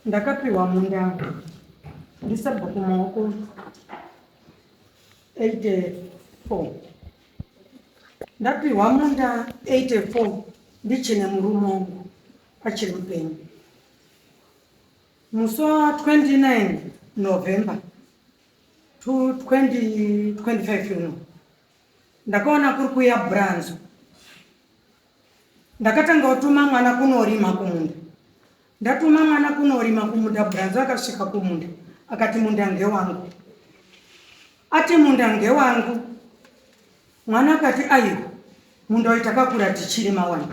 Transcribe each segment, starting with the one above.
Ndakapiwa munda ndisabva kumaoko 84. Ndapiwa munda 84 ndichine murume wangu achiri mupenyu. Musi wa 29 November 2025 uno ndakaona kuri kuuya bhuranzo. Ndakatanga kutuma mwana kunorima kumunda. Ndatuma mwana kunorima kumunda bhuranzo akasvika kumunda akati munda ngewangu. Ati munda ngewangu. Mwana akati aiwa munda uyu takakura tichirima wani.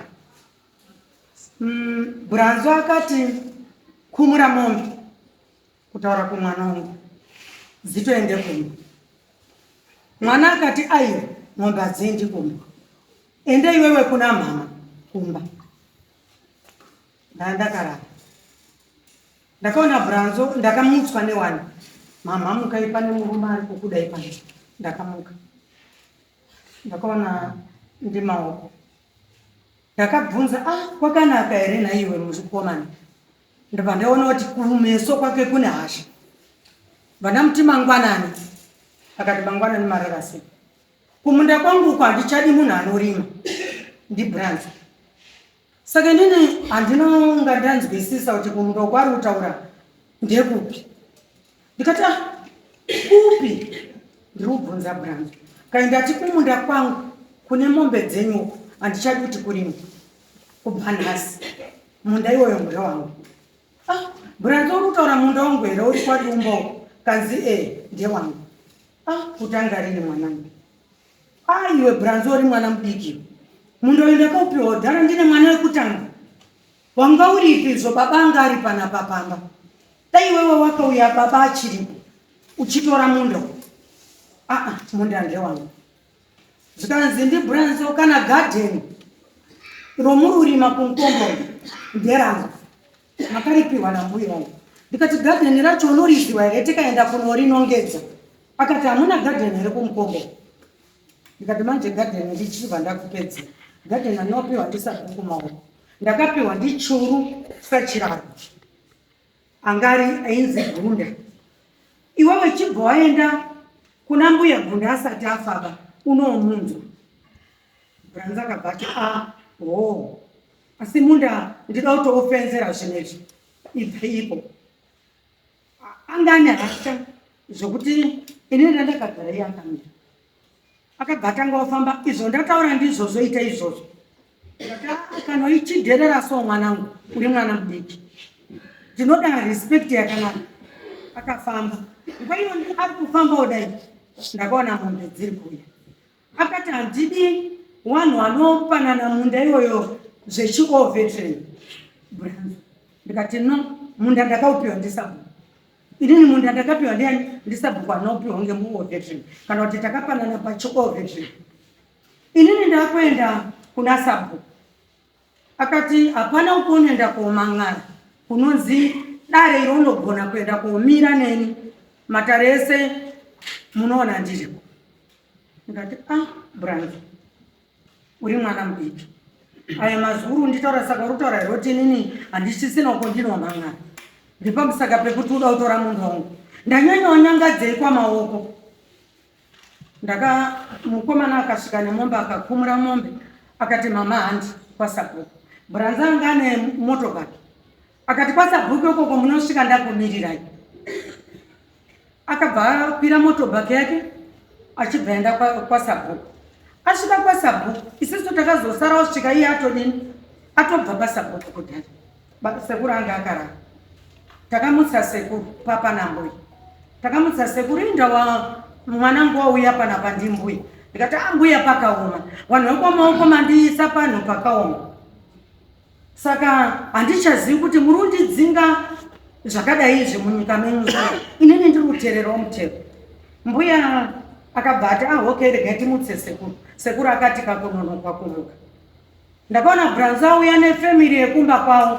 Bhuranzo akati kumura mombe kutaura kumwana wangu dzitoende kumba. Mwana akati aiwa mombe hadziendi kumba. Ende iwewe kuna mama kumba. Ndandakarara. Ndakaona bhuranzo ndakamutswa newani. Mama mukai pane murume ari kukudai pano. Ndakamuka. Ndakaona ndimaoko. Ndakabvunza ah kwakanaka here nhaiwe mukomana. Ndobva ndaona kuti kumeso kwake kune hasha. Vandamuti mangwanani. Akati mangwanani marara sei. Kumunda kwangu uko handichadi munhu anorima. Ndibranzo. Saka inini handinonga ndanzwisisa kuti kumunda uko ari kutaura ndekupi. Ndikati ah kupi? Ndiri kubvunza Branzo. Kai ndati kumunda kwangu kune mombe dzenyu uko handichadi kuti kurimwe. Kubva nhasi munda iwoyo ndewangu. Ah, Branzo uri kutaura munda wangu here uri kwadumba uko? Kanzi eh ndewangu. Ah, kutanga rini mwanangu? Ah, iwe Branzo uri mwana mudiki. Munda uyu ndakaupiwa kudhara ndine mwana wekutanga. Wanga uripi izvo baba anga ari panapa pamba. Dai iwewe wakauya baba achiripo uchitora munda. Ah, ah, munda ndewangu. Zvikanzi ndiBranzo kana garden romururima kunkombo nderangu. Makaripiwa nambuya wangu. Ndikati garden racho unoriziwa here tikaenda kunorinongedza. Akati hamuna garden here kumukombo. Ndikati manje garden ndichibva ndakupedza. Garden anopiwa ndisabhuku maoko. Ndakapiwa ndichuru sachiraro. Angari ainzi Gunda. Iwewe chibva waenda kuna mbuya Gunda asati afaba unomunzwa. Branza akabva ati ah hoo asi munda ndida kutoufenzera zvinhu izvi ibva ipo. Anga ane hasha zvokuti ini ndandakagara iye akamira. Akabva atanga kufamba izvo ndataura ndizvozvo ita izvozvo. Ndikati ah, kana uchidherera so mwanangu uri mwana mudiki. Ndinoda respect yakanaka. Akafamba. Nguva iyo ari kufamba kudai ndakaona mombe dziri kuuya. Akati handidi wanhu wanopanana munda iwoyo zvechiovhetren. Ndikati no munda ndakaupiwa ndisabhuku. Inini munda ndakapiwa ndiani ndisabhuku anopiwa ngemuovhetren kana kuti takapanana pachiovhetren. Inini ndakuenda kuna sabhuku. Akati hapana uko unoenda komang'ara kunonzi dare iro unogona kuenda komira neni matare ese munoona ndiriko. Ndikati ah Brandy uri mwana mudiki aya mazuru nditaura saka uri kutaura here kuti inini handichisina uko ndinomhang'ara ndepamusaka pekuti uda kutora munhu wangu ndanyanya wanyangadzei kwamaoko ndaka mukomana akasvika nemombe akakumura mombe akati mama handi kwasabhuku bhuranza anga ane motokari akati kwasabhuku ikoko munosvika ndakumirirai akabva akwira motobhaki yake achibva enda kwasabhuku asvika kwasabhuku isisu takazosara osvika iye atodini atobva pasabhuku kudhara sekuru anga akarara takamutsa sekuru papa nambuya takamutsa sekuru indawa mwanangu wauya panapa ndimbuya ndikati ambuya ah, pakaoma vanhu vekwamaoko mandiisa panhu pakaoma saka handichazivi kuti muri kundidzinga zvakadai izvi munyika menyu inini ndiri kutererawo mutero mbuya akabva ati ahoke ah, regai timutse sekuru sekuru akati kakunonokwa kumuka Ndakaona Branzo auya nefamily yekumba kwavo.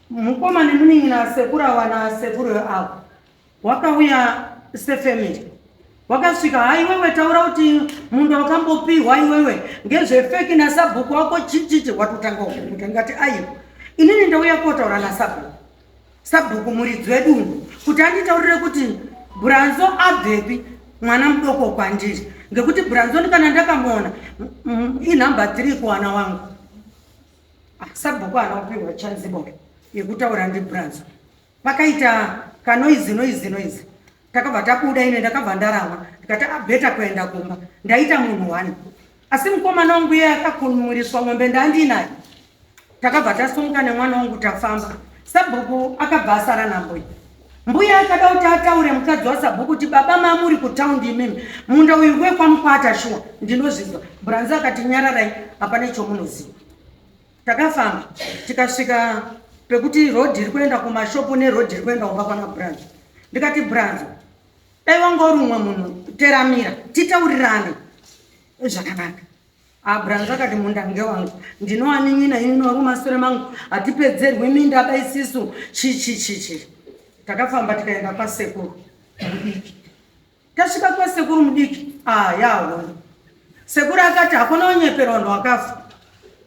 Mukoma nemunin'ina sekuru awa nasekuru avo. Wakauya sefamily. Wakasvika ha iwewe taura kuti munda wakambopihwa iwewe ngezvefeki nasabhuku wako chichichi watotanga kukuta ngati aiwa. Inini ndauya kotaura nasabhuku. Sabhuku muridzi wedunhu kuti anditaurire kuti Bhuranzo abvepi mwana mudoko kwandiri ngekuti Bhuranzo kana ndakamuona inhamba 3 kuwana wangu. Ah, sabhuku haana kupiwa chanzi bodo yekutaura ndiBhuranzo. Pakaita kanoizi noizi noizi takabva tabuda ine ndakabva ndarama ndikati abheta ah, kuenda kumba ndaita munhu one asi mukomana wangu iye akakunumuriswa mombe ndandinayo takabva tasumuka nemwana wangu tafamba sabhuku akabva asara nambuya mbuya akada kuti ataure mukadzi wasabhuku kuti baba mamuri kutaundi imimi munda uyu wekwamukwata shuwa ndinozvinzwa bhuranzi akati nyararai hapana chomunoziva Takafamba tikasvika pekuti road iri kuenda kumashopu neroad iri kuenda kumba kwana Branzo. Ndikati Branzo, dai wanga uri umwe munhu teramira titaurirane zvakanaka. Ah, Branzo akati munda ngewangu ndinowanin'ina ini wari mumasure mangu hatipedzerwi minda ba isisu chi chi chi chi. Takafamba tikaenda kwasekuru mudiki. Tasvika kwasekuru mudiki ah yahondo. Sekuru akati hakuna unyepera vanhu wakafa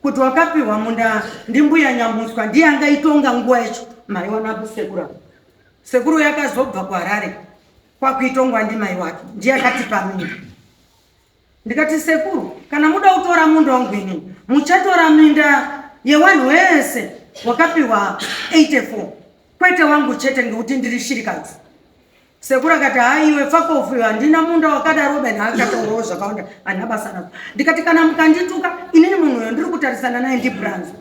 kuti wakapiwa munda ndimbuya Nyamutswa ndiye angaitonga nguva yacho maiona sekuru apa. Sekuru yakazobva kuHarare kwakuitongwa ndimai wake ndiye akatipa minda. Ndikati sekuru kana muda kutora munda wangu inini muchatora minda yewanhu wese wakapiwa 84 kwete wangu chete ngekuti ndiri shirikadzi. Sekuru akati haa iwe fakofu iwe handina munda wakadaro ben akataurawo zvakawanda handina basa nazvo. Ndikati kana mukandituka inini munhu uyo ndiri kutarisana naye ndibranzo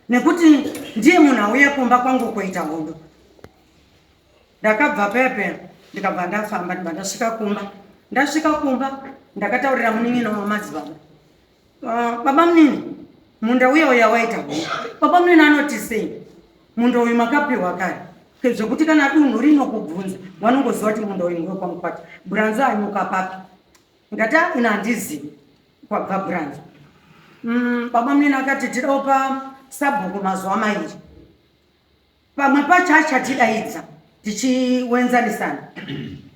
nekuti ndiye munhu auya kumba kwangu kuita hondo. Ndakabva pepe ndikabva ndafamba ndibva ndasvika kumba. Ndasvika kumba ndakataurira munin'ina wamadzibaba. Ah, baba munini munda uya uya waita hondo. Baba munini anoti sei munda uyu makapiwa kare zvekuti kana dunhu rinokubvunza vanongoziva kuti munda uyu ngewekwamukwata. Bhuranzo anyuka papi? Ndikati ah, ini handizivi kwabva bhuranzo. Baba munini akati tidopa sabhuku mazuva mairi. Pamwe pacho achatidaidza tichiwenzanisana.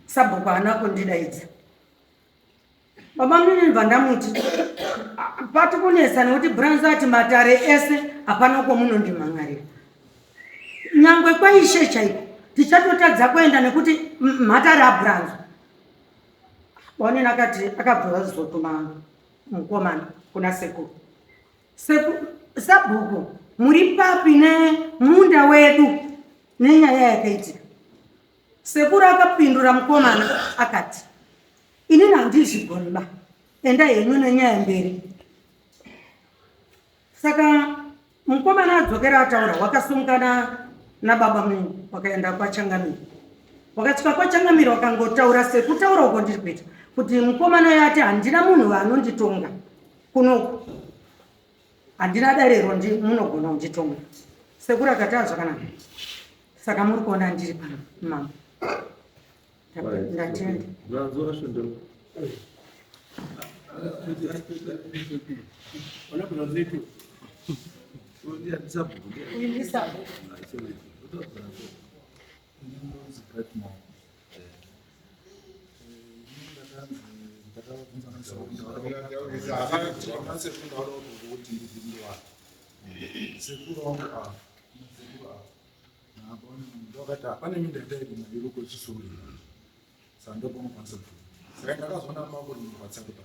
Sabhuku haana kundidaidza. Baba munini ndibva ndamuti pati kunetsa nekuti Bhuranzo ati matare ese hapana kwomunondimhan'arira. Nyangwe kwaishe chaiko tichatotadza kuenda nekuti matare aBhuranzo. Bonini akati akabva azotuma mukomana kuna sekuru. Sabhuku muri papi nemunda wedu nenyaya yakaitika? Sekuru akapindura mukomana akati, inini handizvigoni ba, endai henyu nenyaya mberi. Saka mukomana adzokera ataura, wakasumukana nababa munini wakaenda kwaChangamire. Wakasvika kwaChangamire wakangotaura sekutaura uko ndiri kuita kuti mukomana uyo ati handina munhu vanonditonga kunoku handina darero munogona kunditonga. Sekuru akati zvakanaka. Saka muri kuona ndiri pano mama. Ndatenda. Sekuru wangu ava, sekuru ava ndokati hapane minda yatairima iri kwechisuri saka ndopanokwanisa kufuka saka ndakazoona makurima patsarupa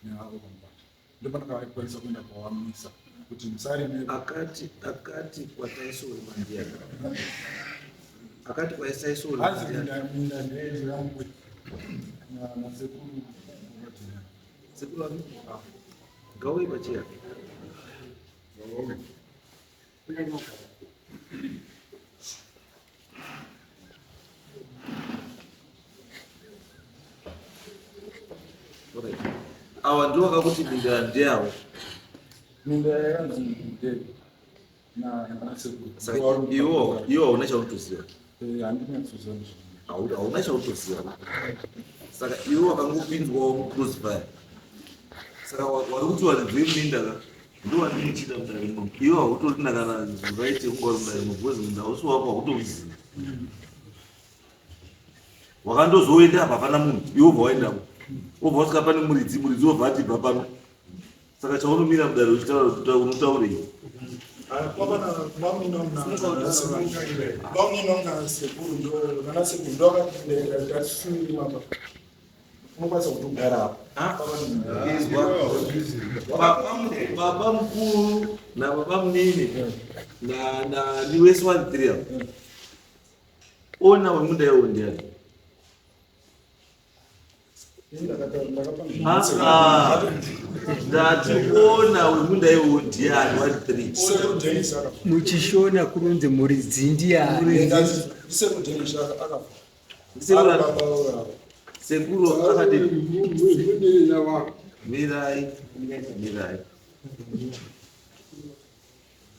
neavo pamubata ndopandakakwanisa kuenda kwawamisa kuti musarime akati akati kwataisorima ndiani akati kwaisaisorima hanzi minda minda ndeyambuya nasekuru sekuru vani ngauye pacheya Awa ndiwo vakakuti minda ndeyavo. Minda yakanzi ndeye nasekuru. Saka iwo iwo hauna chaunotoziva. Eh, handinatsoziva. Hauna chaunotoziva. Saka iwe wakangopinzwawo mucrossfire. Saka wari kuti varidzi veminda ka ndowandinochida mudare muno. Iwe hautorina kana right yekunga uri mudare muno because munda hausi wako hautouzivi. Wakandozoenda apa hapana munhu iwe wobva waendako. Wobva wasvika pane muridzi muridzi wobva ati bva pano. Saka chaunomira mudare uchitaura unotaurei? Baba mukuru nababa munini naniwese wani three avo ona wemunda iwo ndiani? Ah, ndati ona wemunda iwo ndiani wani three? Muchishona kunonzi muridzi ndiani? Sekuru akati mirai mirai,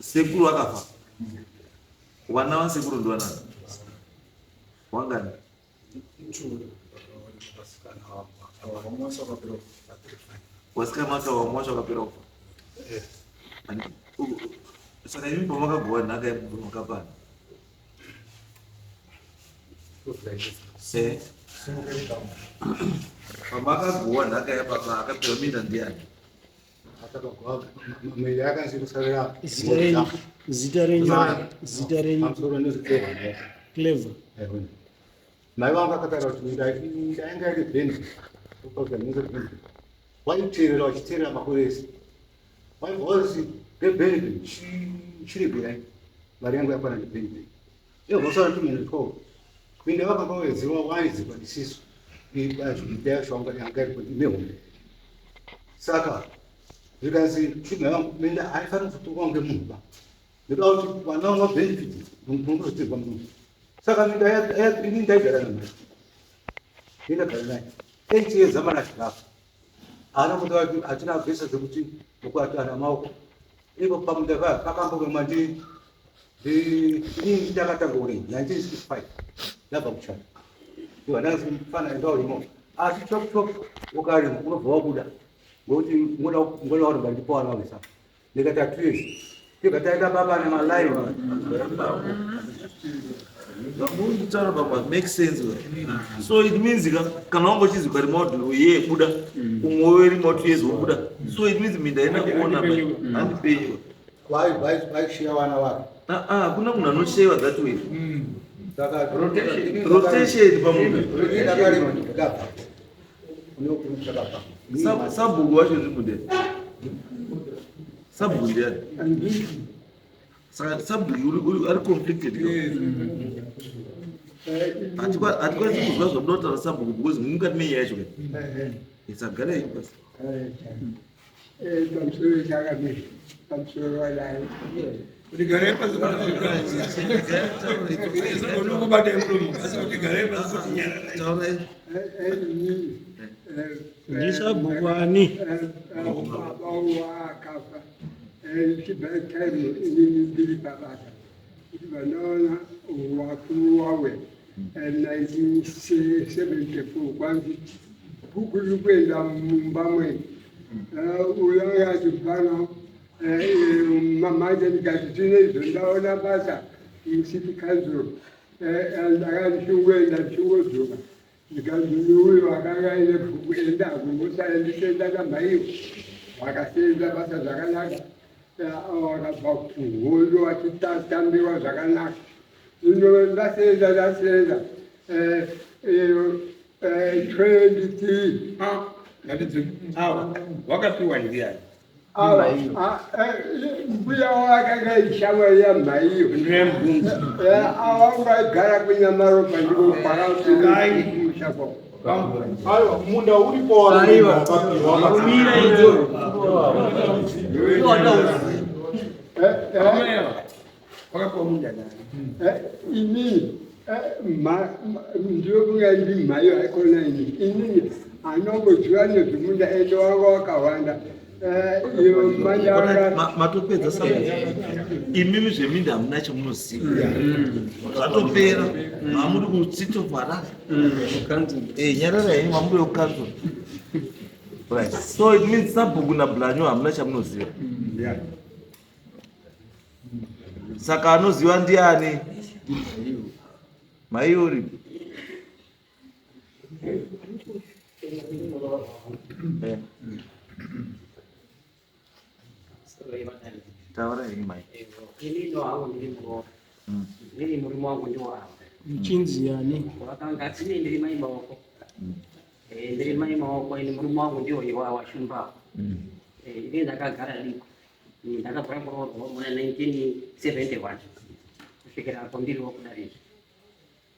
sekuru akafa, wana wasekuru ndiwanani wangani? Wasikana wacho vamwe wacho vakapera kufa. Saka imi pamakagowa nhaka makapana? Pamakagowa nhaka yababa akapiwa minda ndiani? Zita renyu, zita renyu? Clever. Mai vangu akataura kuti minda yanga iri bhendi, waiteerera vachiteerera makore ese, waibva wazi ngebhendi chiregerai, mari yangu yakwana nebhendi yovosara 212. Minda vakanga vawedziwa waidzikwa isisu, minda yacho yanga iri nehombe. Saka zvikanzi minda haifaniri kuzotorwa ngemunhu ba, nekuda kuti vana vanga benefit munozotirwa munhu. Saka minda ini ndaigara namai, ndinagara naye 8 years amana chikafu haana kuti hatina bvesa dzekuti mukuatana maoko ipo pamunda paya pakambovemwa. Inini ndakatanga kurima 1965, ndabva kuchata, iwa ndakafana enda urimo, asi chop chop ukarima unobva wabuda ngokuti ngoda kuramba ndipo wana wesa. Ndikati 2 years tibva taenda baba nemalaini. Zvamuri kutaura baba make sense. So it means kana wanga uchizi ukarima ye buda, umwe werima 2 years wobuda. So it means minda ina kuona handipenyu. Vaishiya vana vake. Hakuna munhu anoshewa that way. Saka rotation pamunda. Ndakarima ndikabva ndakabva. Sabhuku wacho uri mude, sabhuku ndiani? Saka sabhuku ari conflicted. Hatikwanisi kuzwa zvamuda kutaura sabhuku because mukati menyaya yacho isagara yenyu basi. Pamusoro chakamira pamusoro wadai. Kuti garai pasi, unongobata muromo asi kuti garai pasi kuti nyararai. Taurai. Ndisabhuku ani? Baba wakafa chibva time inini ndiri pabasa kuti vanoona wakuru wawe 1974 kwanzi bhuku riri kuenda mumba mwenyu. Uyo akati pano manje, ndikati tine izvo ndaona basa mucity council, ndakati chingoenda chingodzoka, ndikanzi uyu akanga aine bhuku enda kungosaendisenda namhaiwo wakasenza basa zvakanaka, wakabva kuhondo achitambiwa zvakanaka. Ino ndasenza ndasenza 23. Ngatidzoke awa wakapiwa ndiani? Mbuya wakanga ishamwari yamhaiyo. Ndinembunzi. Awangaigara kunyamaropa, ndiko kwakamusha kwao. Aiwa, munda uripo wakapiwa. Mira idzo. Wakapiwa munda nani? Inini ndinofunga ndi mhayo aikona ini inini anomboziva nezvemunda ende wanga wakawanda iyo manyanga. Matopedza sabhuku, imimi zveminda hamuna chamunoziva, zvatopera, mamuri kuCity of Harare. Nyarara henyu, mamuri wekukanzuru, right? So it means sabhuku nablanyo hamuna chamunoziva. Saka anoziva ndiani? Maiuri. Taura henyu mai. Ini ndo hangu ndiri muroora. Ndiri murume wangu ndiwo ava. Muchinzi yani? Wakanga ini ndiri mai maoko. Eh, ndiri mai maoko ini murume wangu ndiwo iwa washumba. Eh, ini ndakagara diko. Ini ndakabva kuroorwa muna 1971 kusvikira apo ndiriwo kudarika.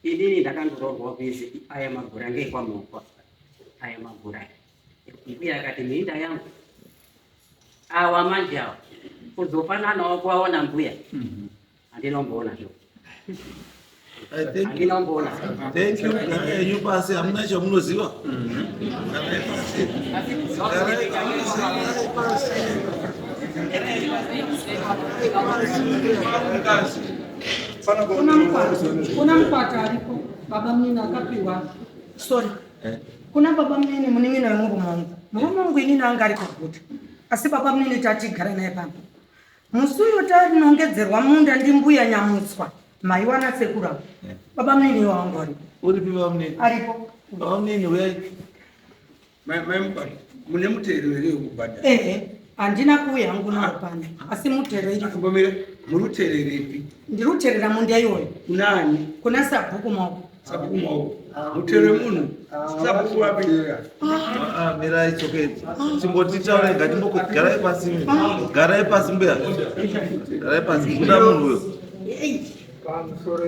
Inini ndakandoroorwa kuizi aya magura ngeekwamukwa. Aya magura. Mbuya akati minda yangu awa manje awa kuzofananawo kwaona mbuya handinomboona zvo handinomboona. Thank you. Garai henyu pasi, hamuna chamunoziva. Garai pasi. Garai pasi. Kuna mukwata, kuna mukwata aripo, baba munini akapiwa. Sorry. Kuna baba munini munin'ina wemurume wangu. Murume wangu inini anga ari kuguta. Asi baba munini tatigara naye pano. Musi uyo tanongedzerwa munda ndimbuya Nyamutswa, maiwana sekuru avo. Baba munini wangu aripo. Uripi baba munini? Aripo. Baba munini uyai. Mai Mukwata, mune mutero here wekubhadhara? Ehe, handina kuuya hangu nawo pano. Asi mutero iripo. Mbomira, muri kutererepi? Ndiri kuterera munda iwoyo. Kunani? Kuna sabhuku maoko. Sabhuku maoko. Mutero wemunhu? Sabhuku wapi? Ah, mirai, it's okay. Chimboti taurai, ngatimboko garai pasi. Garai pasi mbuya. Garai pasi. Kuda munhu uyo. Pamusoro.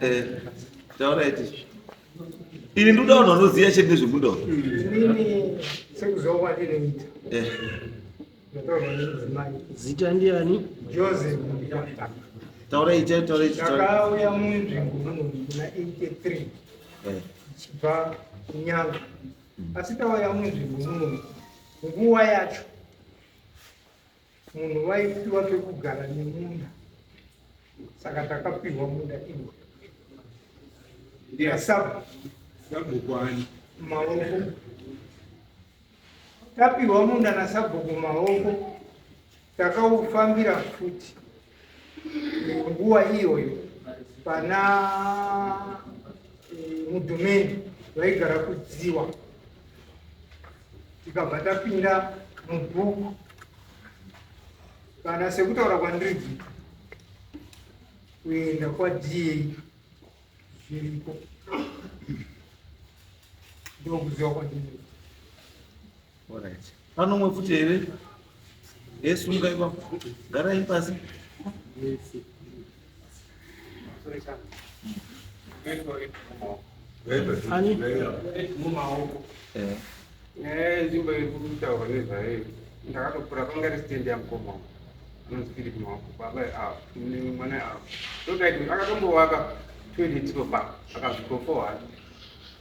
Eh, taurai ti. Ini ndoda vanhu vanoziva chete nezvemunda uyu. Inini sekuziva kwandinoita, ndataurwa nemudzimai. Zita ndiani? Joseph Mukwata. Taurai chete, taurai chete. Taurai. Ndakauya munzvimbo muno muna 83 tichibva kuNyanga, asi tauya munzvimbo muno nguva yacho munhu waipiwa pekugara nemunda, saka takapiwa munda iwo nasabhuku. Sabhuku ani? Maoko. Tapiwa munda nasabhuku Maoko, takaufambira futi nguva iyoyo pana mudhumeni vaigara kudziwa, tikabva tapinda mubhuku kana sekutaura kwandiri kuita kuenda kwaDA zviriko, ndokuziva kwandinoita. Alright. Pano umwe futi here? Yesunga ipapo. Garai pasi. Ani? Mumaoko. Eh. Nyaya yenzvimbo iri kutaurwa nezvayo, ndakatokura panga ri stand yamukoma wangu anonzi Philip Maoko, baba ava mwana ava totaiti akatombovaka toilet ipo pa akazvikofohwa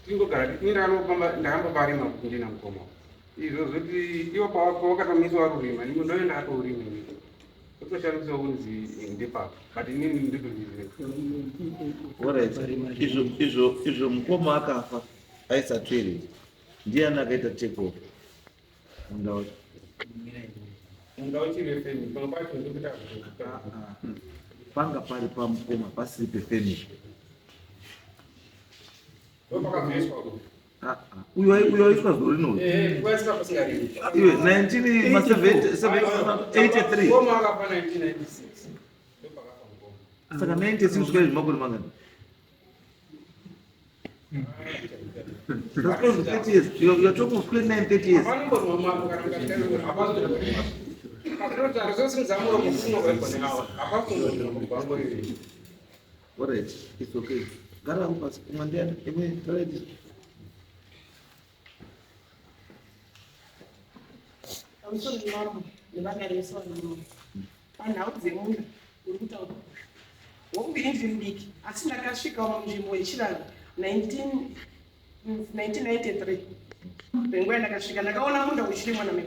tingogara ini ndakamboparima ndina mukoma wangu. Izvo zvoti ivo pawakatomiswa kurima, ndoye ndakatourima inini, otoshandiswa kunzi ndepapa, but inini ndotozviziva. Alright. Izvo mukoma akafa aisa toilet. Ndiani akaita take over? Munda wacho. Munda uchiri feni pamwe pacho ndokuita. Panga pari pamukoma pasiri pefamily. Ndopakazoiswa ku Ah, ah. Uyo aiswa zuva rino. Eh, kwaiswa pasingarimi. Iwe 19 ma 70 83. Mukoma akafa 1996, ndopakafa mukoma. Saka 96 kusvika izvi makore mangani? That's close to 30 years. You're talking of 29, 30 years. Hapana mako kana mukatarizosimudza muromo kunovaigwa neawa hapafungogwangoriri. Alright, it's okay. Gara pasi. Umwe ndiani? Imwe, alright. Pamusoro mambo nevakareswa muno, panhau dzemunda uri kutaura, hongu, ini ndiri mudiki, asi ndakasvikawo munzvimbo yeChiraro 1993. Panguva yandakasvika ndakaona munda uchirimwa namai,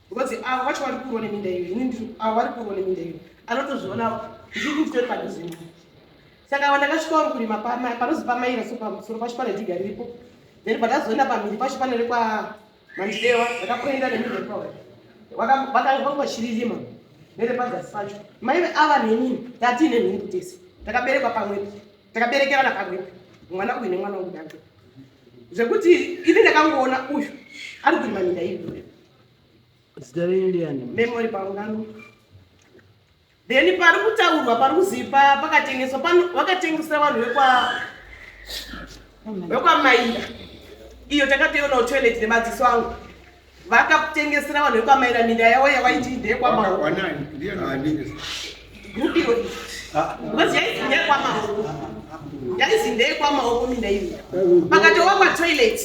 because avo vacho vari kurwa neminda iyo, ini ndiri avo vari kurwa neminda iyo, anotozviona ndiri nditori padhuze navo. Saka ava ndakasvika vari kurima panozi pamaira, so pamusoro pacho pane dhiga riripo, then pandazoenda pamhiri pacho pane rekwa Mandidewa, ndakakuenda neminda ipapo vanga vachiririma nerepadzasi pacho. Maive ava nenini tatiine nhumbu tese, takaberekwa pamwepo, takaberekerana pamwepo, mwana uyu nemwana wangu dangwe, zvekuti ini ndakangoona uyu ari kurima minda iyoyo. Zita renyu ndiani? Memory paungano. Then pari kutaurwa pari kuzipa pakatengeswa pano vakatengesera vanhu vekwa vekwamaira iyo takatoionawo toilet nemadziso angu vakatengesera vanhu vekwamaira minda yavo yawaiti ndeyekwamaoko group iro because yaizi ndeyekwamaoko yaizi ndeyekwamaoko minda iyo pakatowakwa toilet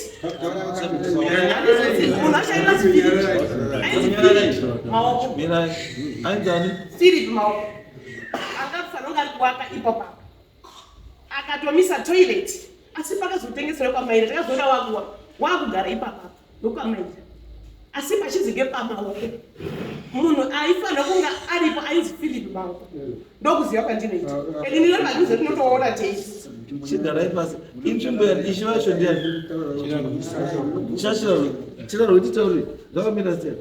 munhu ashaira zipiri maoko Philip maoko akafanira ari kuwaka ipo papa akatomisa toilet asi pakazotengeserwa kwamaira takazoona wakuwa wakugara ipapa nokwamaira asi pachinzi ngepamaoko munhu aifanira kunge aripo ainzi Philip maoko ndokuziva kwandinoita and ini nepadhuze tinotoona tei Chigarai pasi. Inzvimbo yani ishe vacho ndiani? Chachirarwe. Chirarwe titaure. Zvakamira sei?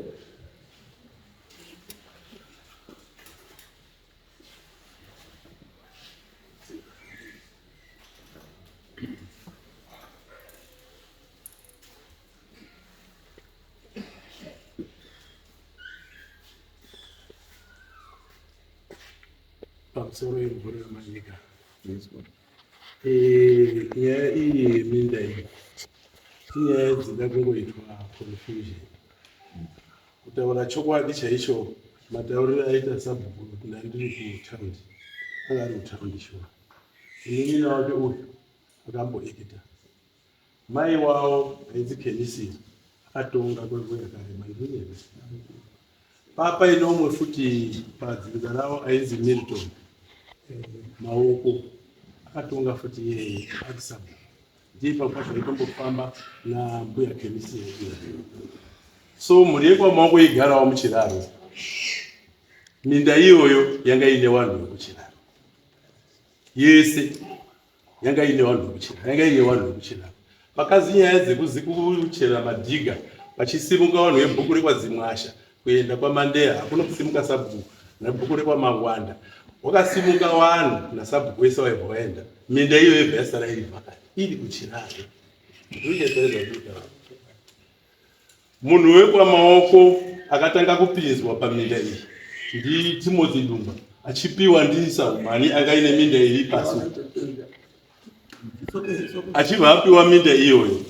Pamusoro yemvura yamanyika. Eh, nyaya iyi yeminda iyi inyaya dzida kungoitwa confusion. Kutaura chokwadi chaicho matauriro aita sabhuku kuti ndandiri kutaundi anga ari kutaundi shuwa. Munin'ina wake uyu akamboekita mai wavo ainzi Kenisia akatonga kwenguva yakareba ndinyepe papa ine umwe futi padzinza ravo ainzi Milton Maoko akatonga futi iyeye ari sabhuku ndiye pakupa zvaitombofamba nambuya Kenisia so mhuri yekwamaoko igarawo muchiraro minda iyoyo yanga ine vanhu vekuchiraro yese yanga ine vanhu vekuchera yanga ine vanhu vekuchera pakazi nyaya dzekuzikuchera madhiga pachisimuka vanhu vebhuku rekwadzimwasha kuenda kwamandeya hakuna kusimuka sabhuku nebhuku rekwamangwanda wakasimuka vanhu nasabhuku wese waibva waenda minda iyo yebva yasara iri pakati iri kuchirare Munhu wekwamaoko akatanga kupinzwa paminda iyi ndiTimothy Dumba achipiwa ndiSahumani anga aine minda iri pasi achibva apiwa minda iyoyo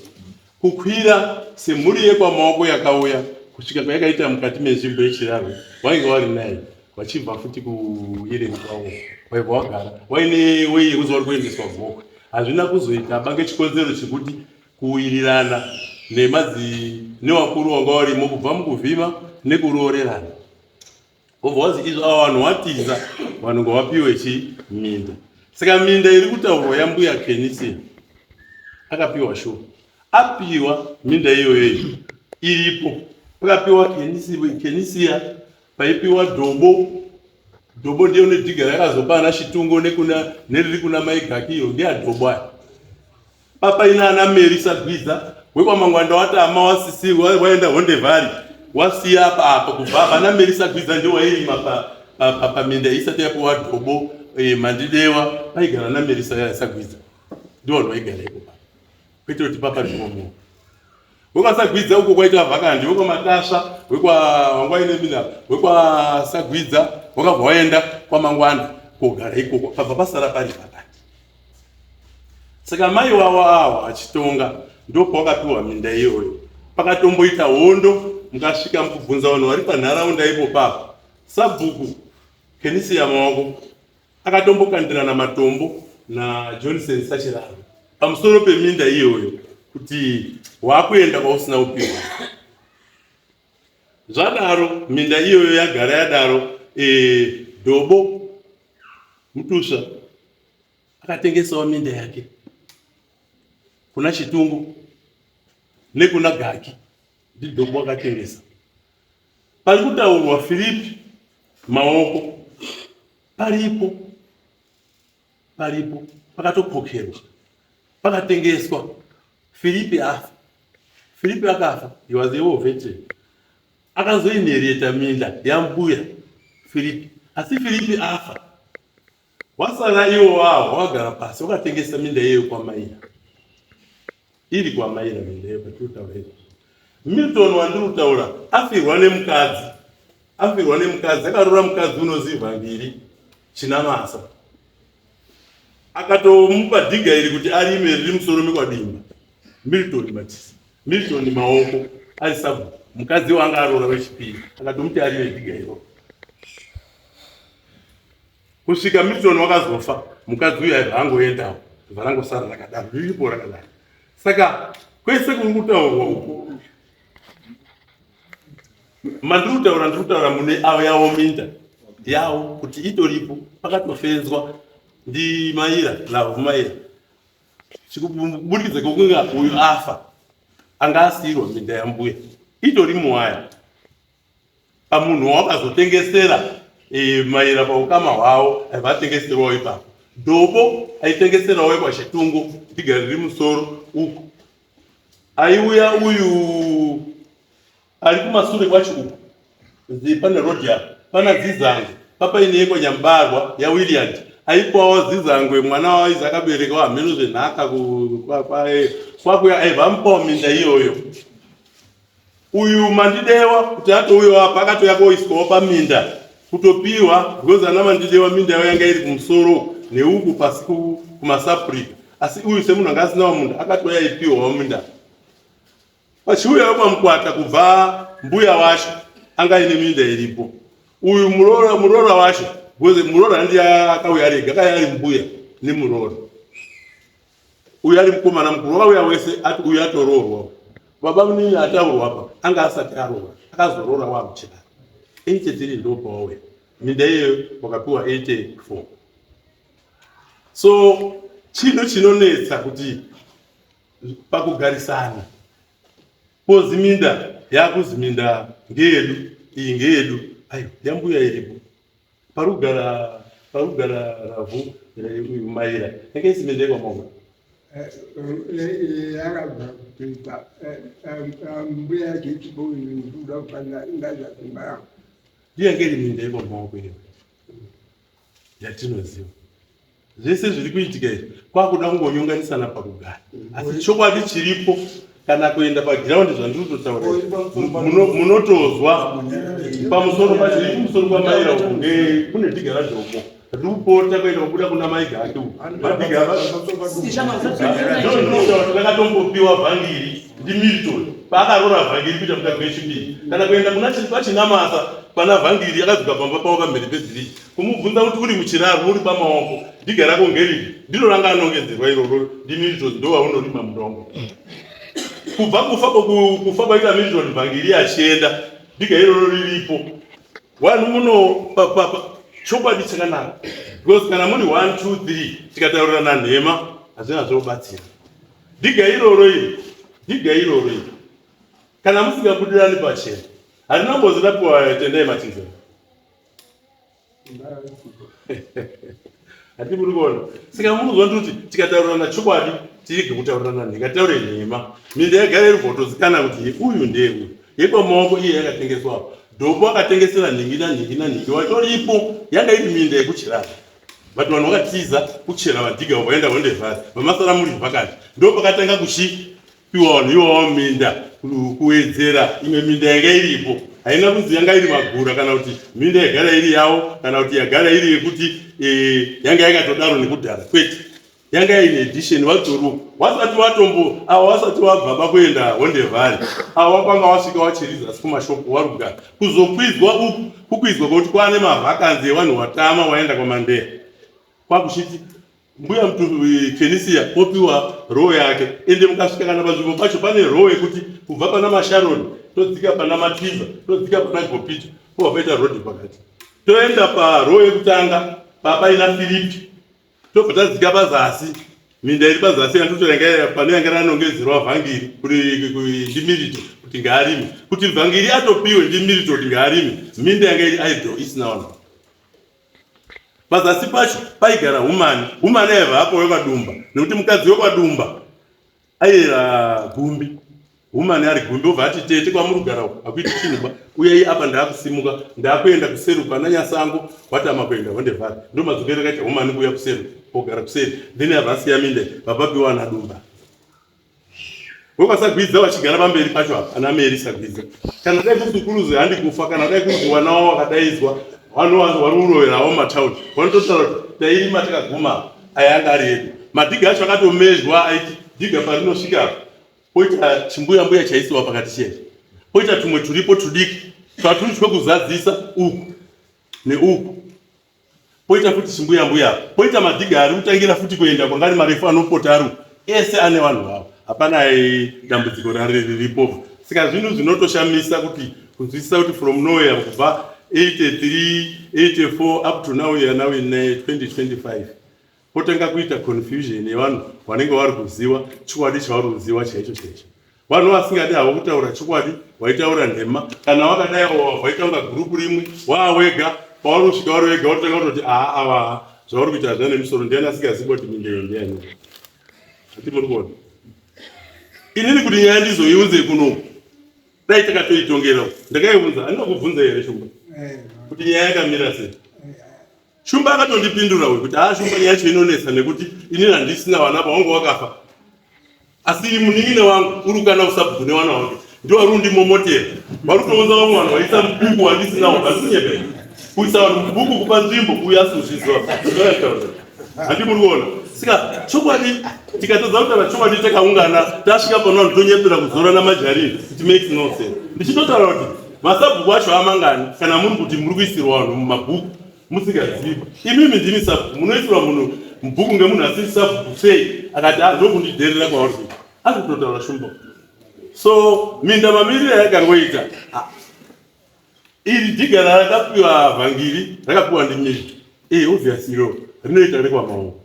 kukwira semhuri yekwamaoko yakauya kusvika kwayakaita mukati menzvimbo yechirarwe wainge wari naye vachibva futi kuireni kwavo waibva wagara waine wei yekuzi wari kuendeswa gokwe hazvina kuzoita bange chikonzero chekuti kuwirirana nemadzi newakuru wanga warimo kubva mukuvhima nekuroorerana wobva wazi izvo ava vanhu watiza vanhu ngawapiwe chi minda saka minda iri kutaurwa yambuya kenisi akapiwa shuwa apiwa minda iyoyo iripo pakapiwa kenisia paipiwa dhobo dhobo ndiyo nedhiga rakazopa ana chitungo nekuna neriri kuna maigaki iyo ndeyadhobo aya Papaina ana Mary Sagwiza wekwaMangwanda watama wasisi waenda Hondevhari wasiya apa apa kubva apa ana Mary Sagwiza ndiwo wairima pa pa paminda isati yapiwa dhobo eh, Mandidewa paigara ana Mary Sagwiza ndiwo vanhu vaigara iko pa kwete kuti papa ndimomo wekwaSagwidza uko kwaita vhakandi wekwaMatasva wekwa wanga waine mina wekwaSagwidza wakabva waenda kwaMangwanda kogara ikoko pabva pasara pari pakati Saka mai wavo awa achitonga ndopawakapiwa minda iyoyo. Pakatomboita hondo mukasvika mukubvunza vanhu vari panharaunda ipo papo. Sabhuku Kenisia Maoko akatombokandirana matombo naJohnson Sachiraro pamusoro peminda iyoyo kuti wakuenda kwausina kupiwa. Zvadaro minda iyoyo yagara yadaro e, Dobo Mutusva akatengesawo minda yake kuna Chitungu nekuna Gaki ndiDombo akatengesa. Pari kutaurwa Filipi Maoko paripo paripo pakatokokerwa pakatengeswa Filipi afa. Filipi akafa, he was a war veteran. Akazoinhereta minda yambuya Filipi, asi Filipi afa Wasara iwo wawo wakagara pasi wakatengesa minda iyoyo kwamaira. Iri kwamaira minda iyoyo patiri kutaura izvo. Milton wandiri kutaura afirwa nemukadzi, afirwa nemukadzi, akaroora mukadzi unoziva ngiri Chinamasa, akatomupa dhiga iri kuti arime riri musoro mekwadimba. Milton Matisi, Milton Maoko ari sabhuku, mukadzi wanga aroora wechipiri akatomuti arime dhiga iroro kusvika Milton wakazofa. Mukadzi uyu aibva angoendawo, bva rangosara rakadaro, riripo rakadaro. Saka kwese kuri kutaurwa uku mandiri kutaura, ndiri kutaura mune avo yavo minda yavo kuti itoripo, pakatofenzwa ndimaira navo maira chikuburikidza kwekunge uyu afa anga asiirwa minda yambuya itori muwaya pamunhu wawakazotengesera e, maira paukama hwavo aibva atengeserwawo ipapo. Dhobo aitengeserawo ikwachitungo dhiga riri musoro uku aiuya uyu ari kumasure kwacho uku pane road apa pana Zizangwe papaine yekwanyambarwa yaWilliard aipawo Zizangwe mwana waizi akabereka wamheno zvenhaka kwakuya aibva amupawo minda iyoyo. Uyu Mandidewa kuti atouyawo apa akatouya koiswawo paminda kutopiwa because ana Mandidewa minda yavo yanga iri kumusoro neuku pasi kumasafrica, asi uyu semunhu anga asinawo munda akatouya aipiwawo minda. Pachiuyawo kwaMukwata kubva mbuya wacho anga aine minda iripo. Uyu muroora, muroora wacho because muroora ndiye akauya ari ega, akauya ari mbuya nemuroora. Uyu ari mukomana mukuru wakauya wese ati uyu atoroorwa. Baba munini ataurwa apa anga asati aroora, akazoroora wamuchiraro. 83 ndopawauya minda iyoyo wakapiwa 84. So chinhu chinonetsa kuti pakugarisana pozi minda yakuzi minda ngeyedu iyi ngeyedu, ayo yambuya iripo parugara parugara ravhu maira yanga isi minda yekwamaoko yakabva kuita mbuya yake ichibokuda kufanira ndazvasimba yangu ndiyo yanga iri minda yekwamaoko iyo yatinoziva. Zvese zviri kuitika izvi kwakuda kungonyonganisana pakugara, asi chokwadi chiripo kana kuenda pagiraundi zvandiri kutotaura munotozwa pamusoro pacho iri kumusoro kwamaira uku kune dhiga radhoko riri kupota kuenda kubuda kuna maiga ake uku madhiga rakatombopiwa vhangiri ndiMilton paakaroora vhangiri kuita mukadzi wechipiri kana kuenda kuna kwachinamasa pana vhangiri akadzoka pamba pavo pamhiri pebhiriji kumubvunza kuti uri muchiraro uri pamaoko dhiga rako ngeripi, ndiro ranga anongedzerwa iroro ndiMilton ndowaunorima mudongo. Kubva kufa kufa kwaita Milton vhangiri achienda dhiga iroro riripo. Vanhu muno chokwadi chakanaka because kana muri 1 2 3 tikataurirana nhema hazvina zvobatsira. Dhiga iroro iri, dhiga iroro iri kana musingabudirani pachena harina mbozi rapiwa Tendai Matiza. Hati muri kuona saka munozwa ndikuti tikataurirana chokwadi tirege kutaurirana nhema taure nhema minda yagara iri votozikana kuti uyu ndeuyu yekwamaoko iye yakatengeswa apo dhopo akatengesera nhingi nanhingi nanhingi watoripo yanga iri minda yekuchirara but vanhu vakatiza kuchera vadhiga vaenda hondevhari vamasara muri vakati ndo pakatanga kuchi piwa vanhu iwawo minda kuwedzera imwe minda yanga iripo. Haina kunzi yanga iri magura kana kuti minda yagara iri yavo kana kuti yagara iri yekuti e, yanga yakatodaro nekudhara, kwete. Yanga ine addition vadzoro wasati watombo ava wasati wabva pakuenda hondevhari ava wakwanga wasvika wachiriza asi kumashopu warugara kuzokwidzwa uku kukwidzwa kwekuti kwane mavhakanzi evanhu watama waenda kwamandeya kwakuchiti mbuya Kenisia opiwa row yake. Ende mukasvika kana panzvimbo pacho pane row yekuti kubva pana Masharoni todzika pana Matiza todzika pana Gopita pobva paita rodhi pakati toenda parow yekutanga papaina Filipi tobva tadzika pazasi minda iri pazasi yandotoyanga pane yanga ranongedzerwa vhangiri kuti ndimirito kuti ngaarime kuti vhangiri atopiwe ndimirito kuti ngaarime minda yanga iri idle isina vanhu. Pazasi pacho paigara Humani. Humani aiva apo wekwadumba nekuti mukadzi wekwadumba aiyera gumbi. Humani ari gumbi obva ati tete kwamurugara uku hakuiti chinhu ba uyai apa ndaakusimuka ndaakuenda kuseru pana Nyasango watama kuenda Hondevhari ndo madzokero akaita Humani kuuya kuseru kogara kuseri then abva asiya minda baba piwa ana Dumba. WekwaSagwidza vachigara pamberi pacho apa ana Mary Sagwidza. Kana dai kusukuruzi handi kufa kana dai kuzi wana wavo wakadaidzwa vanhu vari kurovera havo mumatauni vanototaura kuti tairima takaguma apa aya anga ari edu. Madhiga acho akatomezhwa aiti dhiga parinosvika apa poita chimbuya mbuya chaisiwa pakati chete poita tumwe turipo tudiki twaturi twekuzadzisa uku neuku poita futi chimbuya mbuya poita madhiga ari kutangira futi kuenda kwanga ari marefu anopota ari ese ane vanhu vavo hapana dambudziko rari riripo saka zvinhu zvinotoshamisa kuti kunzwisisa kuti from nowhere kubva 83 84 up to now we are now in 2025 eh, potanga kuita confusion yevanhu vanenge vari kuziva chokwadi chavari kuziva chaicho chaicho vanhu vasingadi havo kutaura chokwadi waitaura nhema kana wakadai waita kunga gurupu rimwe waawega pauri kusvika uri wega wotanga kutoti aa ava zvauri kuita hazvina nemusoro ndiani asingazivi kuti mindeyo ndiani ati muri kuona inini kuti nyaya ndizoiunze kunoku dai takatoitongera ndakaiunza andina kubvunza here shumba eh. kuti nyaya yakamira sei Shumba akatondipindura uyu kuti haa Shumba nyaya yacho inonetsa nekuti inini handisina vana apa wangu wakafa asi munin'ina wangu uri kana usabhuku newana wake ndiwo vari kundimomotera vari kutounza vamwe vanhu vaisa mubuku wandisinawo vandikunyepera kuisa vanhu mubuku kupa nzvimbo uyu asi kuzviziva handi muri kuona saka chokwadi tikatadza kutaura chokwadi takaungana tasvika pano vanhu tonyepera kuzorana majarini it makes no sense ndichitotaura kuti masabhuku acho amangani kana muri kuti muri kuisirwa vanhu mumabhuku musingazivi imimi ndimi sabhuku munoitirwa munhu mubhuku ngemunhu asiri sabhuku sei akati ah, ndokundidherera kwauri kuita ari kutotaura shumba so minda mamiriro yakangoita ah, iri dhiga rakapiwa vhangiri rakapiwa ndimiri e obvious iro rinoita rekwamaoko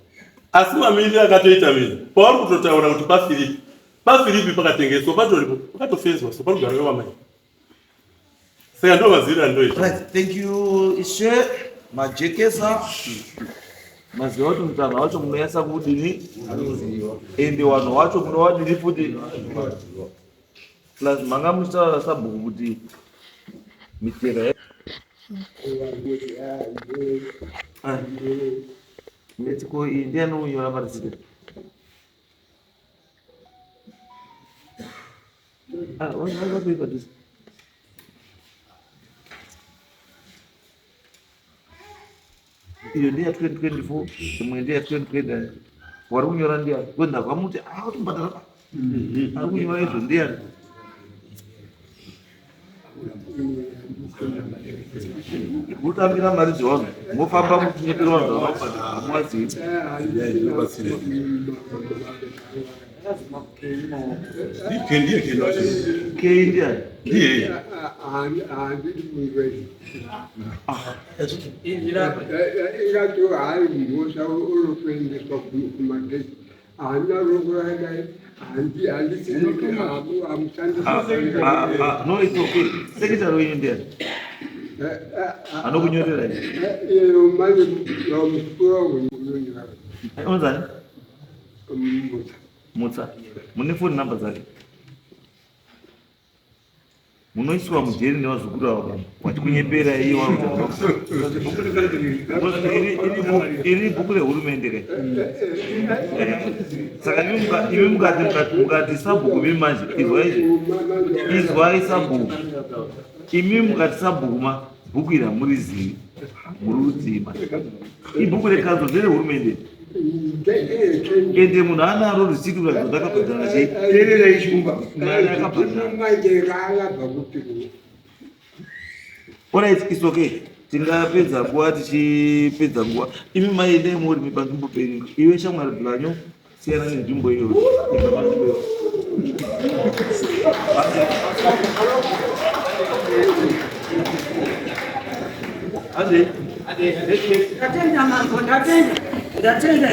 asi mamiriro akatoita minda pauri kutotaura kuti pafiripi pafiripi pakatengeswa patoripo pakatofezwa so parikugara kwamai Saka ndo maziviro andoita. Right, thank you Ishe majekesa maziva kuti mutanho wacho munonyatsa kudini ende wanhu wacho munowadini futi plus manga muchitaura sabhuku kuti mitero Metiko iyi ndiani unyora marisiti? Ah, padhuze. Iyo ndeya 2024, imwe ndeya 2020. Wari kunyora ndiyani? Because ndabva muti ah kutombhadhara. Ari kunyora izvo ndiyani? Kutambira mari dzevanhu mofamba muchinyepera vanhu zvavakubhadhara hamuvazivi. Ingati hayi mhosva unotoendeswa kumagezi haana roko rakadai No, it's okay. Secretary wenyu ndiani? Anokunyorera manje mukuru wangu unonzani? Mutsa. Mune phone number dzake? Munoiswa mujeri nevazukuru ava baba vachikunyepera iye iri bhuku rehurumende kai saka imi mukati mukati sabhuku mimi manje izwai izwai sabhuku imi mukati sabhuku ma bhuku iri hamurizivi muri rudzima ibhuku rekanzo nderehurumende ende munhu anaro risiti kuratidza kuti akabhadhara chei teererai shumba mari akabhadhara Alright, it's okay. Tingapedza nguva tichipedza nguva. Imi mai endai muri panzvimbo penyu. Iwe shamwari blanyo siyana nenzvimbo iyoyo. Ibva panzvimbo iyoyo. Ade. Ndatenda mambo, ndatenda. Ndatenda.